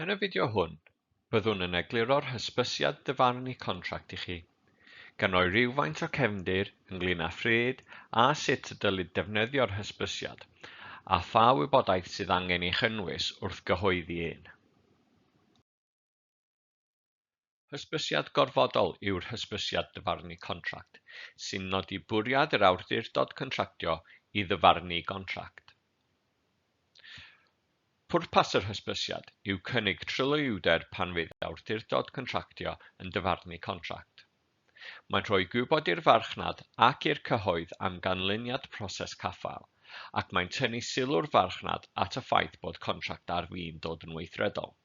Yn y fideo hwn, byddwn yn egluro'r hysbysiad dyfarnu contract i chi, gan roi rhywfaint o cefndir ynglŷn â phryd a sut y dylid defnyddio'r hysbysiad, a pha wybodaeth sydd angen ei chynnwys wrth gyhoeddi un. Hysbysiad gorfodol yw'r hysbysiad dyfarnu contract, sy'n nodi bwriad yr awdurdod contractio i ddyfarnu gontract. Pwrpas yr hysbysiad yw cynnig tryloywder pan fydd awdurdod contractio yn dyfarnu contract. Mae'n rhoi gwybod i'r farchnad ac i'r cyhoedd am ganlyniad proses caffael, ac mae'n tynnu sylw'r farchnad at y ffaith bod contract ar fin dod yn weithredol.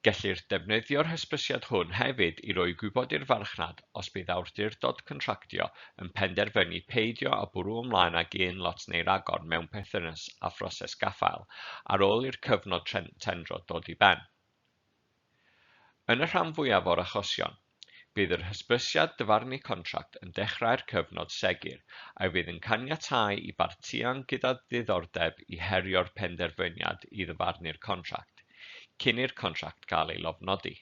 Gellir defnyddio'r hysbysiad hwn hefyd i roi gwybod i'r farchnad os bydd awdurdod contractio yn penderfynu peidio â bwrw ymlaen ag un lot neu ragor mewn perthynas â phroses gaffael ar ôl i'r cyfnod tendro dod i ben. Yn y rhan fwyaf o'r achosion, bydd yr hysbysiad dyfarnu contract yn dechrau'r cyfnod segur a fydd yn caniatáu i bartïon gyda diddordeb i herio'r penderfyniad i ddyfarnu'r contract, cyn i'r contract gael ei lofnodi.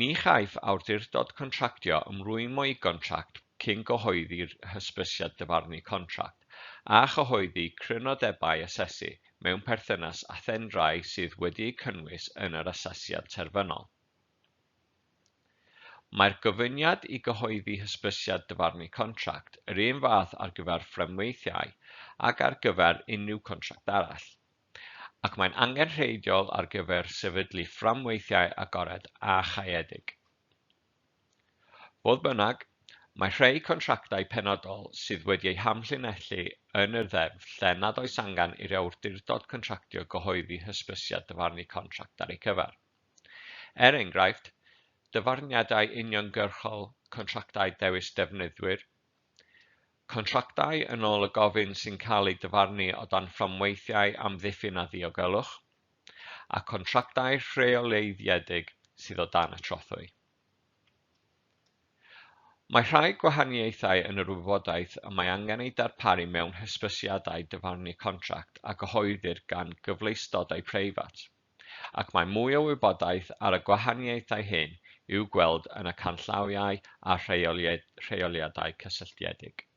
Ni chaiff awdurdod contractio ymrwymo i gontract cyn cyhoeddi'r hysbysiad dyfarnu contract a chyhoeddi crynodebau asesu mewn perthynas â thendrau sydd wedi'u cynnwys yn yr asesiad terfynol. Mae'r gofyniad i gyhoeddi hysbysiad dyfarnu contract yr un fath ar gyfer fframweithiau ac ar gyfer unrhyw contract arall, ac mae'n angenrheidiol ar gyfer sefydlu fframweithiau agored a chaeedig. Fodd bynnag, mae rhai contractau penodol sydd wedi eu hamlinellu yn y ddeddf lle nad oes angen i'r awdurdod contractio gyhoeddi hysbysiad dyfarnu contract ar eu cyfer. Er enghraifft, dyfarniadau uniongyrchol contractau dewis defnyddwyr, contractau yn ôl y gofyn sy'n cael eu dyfarnu o dan fframweithiau amddiffyn a ddiogelwch, a contractau rheoleiddiedig sydd o dan y trothwy. Mae rhai gwahaniaethau yn yr wybodaeth y mae angen ei darparu mewn hysbysiadau dyfarnu contract a gyhoeddir gan gyfleustodau preifat, ac mae mwy o wybodaeth ar y gwahaniaethau hyn i'w gweld yn y canllawiau a rheoliadau cysylltiedig.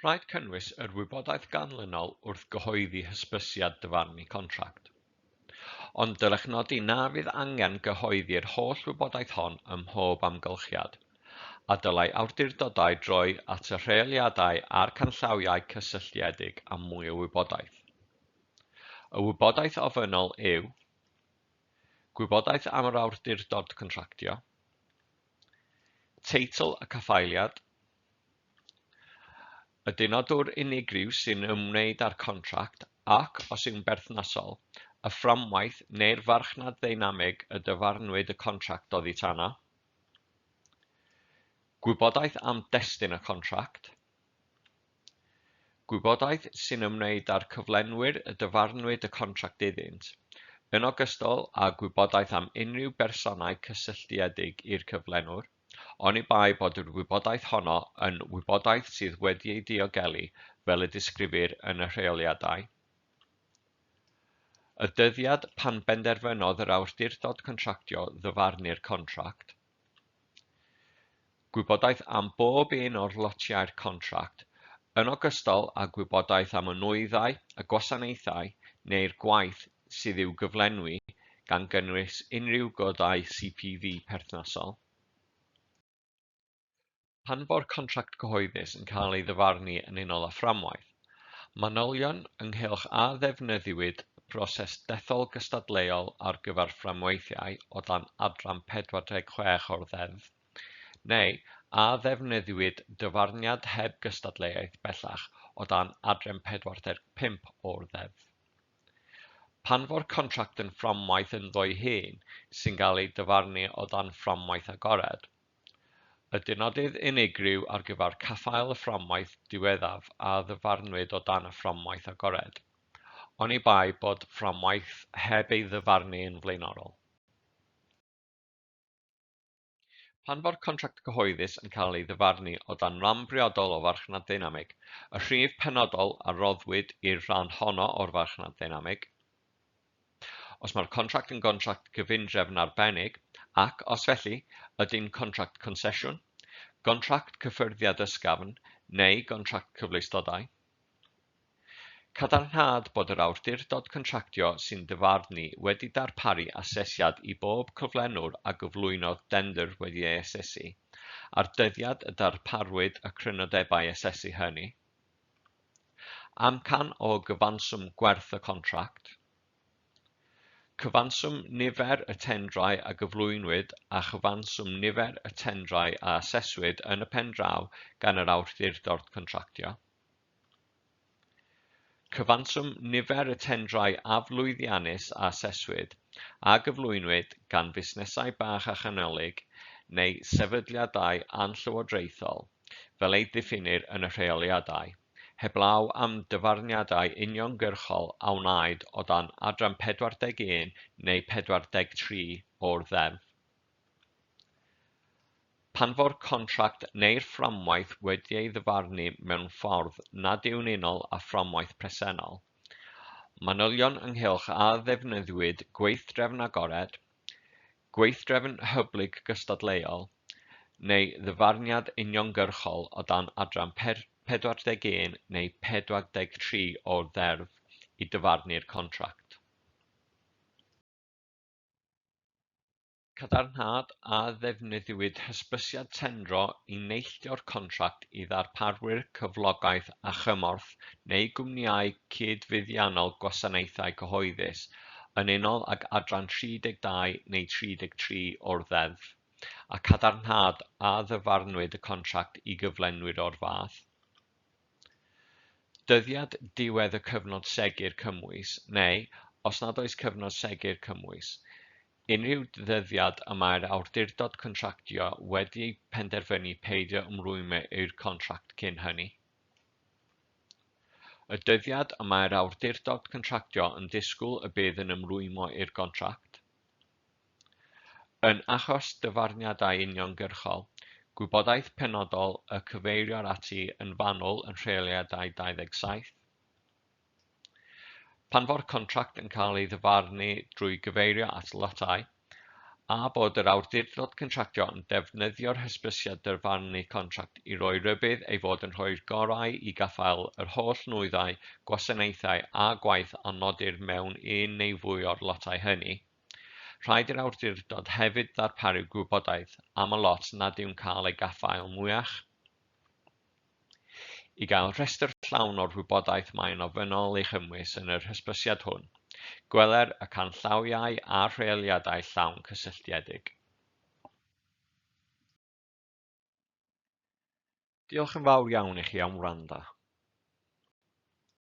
Rhaid cynnwys yr wybodaeth ganlynol wrth gyhoeddi hysbysiad dyfarnu contract. Ond dylech nodi na fydd angen gyhoeddi'r holl wybodaeth hon ym mhob amgylchiad, a dylai awdurdodau droi at y rheoliadau a'r canllawiau cysylltiedig am mwy o wybodaeth. Y wybodaeth ofynnol yw gwybodaeth am yr awdurdod contractio, teitl y caffaeliad, y dynodwr unigryw sy'n ymwneud â'r contract ac, os yw'n berthnasol, y fframwaith neu'r farchnad ddeinamig y dyfarnwyd y contract oddi tano, gwybodaeth am destun y contract, gwybodaeth sy'n ymwneud â'r cyflenwyr y dyfarnwyd y contract iddynt, yn ogystal â gwybodaeth am unrhyw bersonau cysylltiedig i'r cyflenwr, oni bai bod yr wybodaeth honno yn wybodaeth sydd wedi ei diogelu fel y disgrifir yn y rheoliadau. Y dyddiad pan benderfynodd yr awdurdod contractio ddyfarnu'r contract. Gwybodaeth am bob un o'r lotiau'r contract, yn ogystal â gwybodaeth am y nwyddau, y gwasanaethau neu'r gwaith sydd i'w gyflenwi gan gynnwys unrhyw godau CPV perthnasol. Pan fo'r contract cyhoeddus yn cael ei ddyfarnu yn unol â fframwaith, manylion ynghylch a ddefnyddiwyd proses dethol gystadleuol ar gyfer fframweithiau o dan adran 46 o'r ddeddf, neu a ddefnyddiwyd dyfarniad heb gystadleuaeth bellach o dan adran 45 o'r ddeddf. Pan fo'r contract yn fframwaith ynddo'i hun sy'n cael ei dyfarnu o dan fframwaith agored, y dynodydd unigryw ar gyfer caffael y fframwaith diweddaf a ddyfarnwyd o dan y fframwaith agored, oni bai bod fframwaith heb ei ddyfarnu yn flaenorol. Pan fo'r contract cyhoeddus yn cael ei ddyfarnu o dan ran briodol o farchnad ddeinamig, y rhif penodol a roddwyd i'r rhan honno o'r farchnad ddeinamig. Os mae'r contract yn gontract cyfundrefn arbennig, ac, os felly, ydy'n contract consesiwn, gontract cyffyrddiad ysgafn neu gontract cyfleustodau. Cadarnhad bod yr awdurdod contractio sy'n dyfarnu wedi darparu asesiad i bob cyflenwr a gyflwynodd dendr wedi ei asesu, a'r dyddiad y darparwyd y crynodebau asesu hynny. Amcan o gyfanswm gwerth y contract. Cyfanswm nifer y tendrau a gyflwynwyd a chyfanswm nifer y tendrau a aseswyd yn y pen draw gan yr awdurdod contractio. Cyfanswm nifer y tendrau aflwyddiannus a aseswyd a gyflwynwyd gan fusnesau bach a chanolig neu sefydliadau anllywodraethol, fel eu diffinnir yn y rheoliadau, heblaw am dyfarniadau uniongyrchol a wnaed o dan adran 41 neu 43 o'r Ddeddf. Pan fo'r contract neu'r fframwaith wedi ei ddyfarnu mewn ffordd nad yw'n unol â fframwaith presennol, manylion ynghylch a ddefnyddiwyd gweithdrefn agored, gweithdrefn hyblyg gystadleuol, neu ddyfarniad uniongyrchol o dan adran 41 neu 43 o'r Ddeddf i dyfarnu'r contract. Cadarnhad a ddefnyddiwyd hysbysiad tendro i neilltuo'r contract i ddarparwyr cyflogaeth a chymorth neu gwmnïau cydfuddiannol gwasanaethau cyhoeddus yn unol ag adran 32 neu 33 o'r Ddeddf, a cadarnhad a ddyfarnwyd y contract i gyflenwyr o'r fath. Dyddiad diwedd y cyfnod segur cymwys neu, os nad oes cyfnod segur cymwys, unrhyw ddyddiad y mae'r awdurdod contractio wedi penderfynu peidio ymrwymo i'r contract cyn hynny. Y dyddiad y mae'r awdurdod contractio yn disgwyl y bydd yn ymrwymo i'r contract. Yn achos dyfarniadau uniongyrchol, gwybodaeth penodol y cyfeiriwr ati yn fanwl yn rheoliadau 27. Pan fo'r contract yn cael ei ddyfarnu drwy gyfeirio at lotau, a bod yr awdurdod contractio yn defnyddio'r hysbysiad dyfarnu contract i roi rhybudd ei fod yn rhoi'r gorau i gaffael yr holl nwyddau, gwasanaethau a gwaith a nodir mewn un neu fwy o'r lotau hynny, rhaid i'r awdurdod hefyd ddarparu gwybodaeth am y lot nad yw'n cael ei gaffael mwyach. I gael rhestr llawn o'r wybodaeth mae'n ofynnol ei chynnwys yn yr hysbysiad hwn, gweler y canllawiau a'r rheoliadau llawn cysylltiedig. Diolch yn fawr iawn i chi am wrando.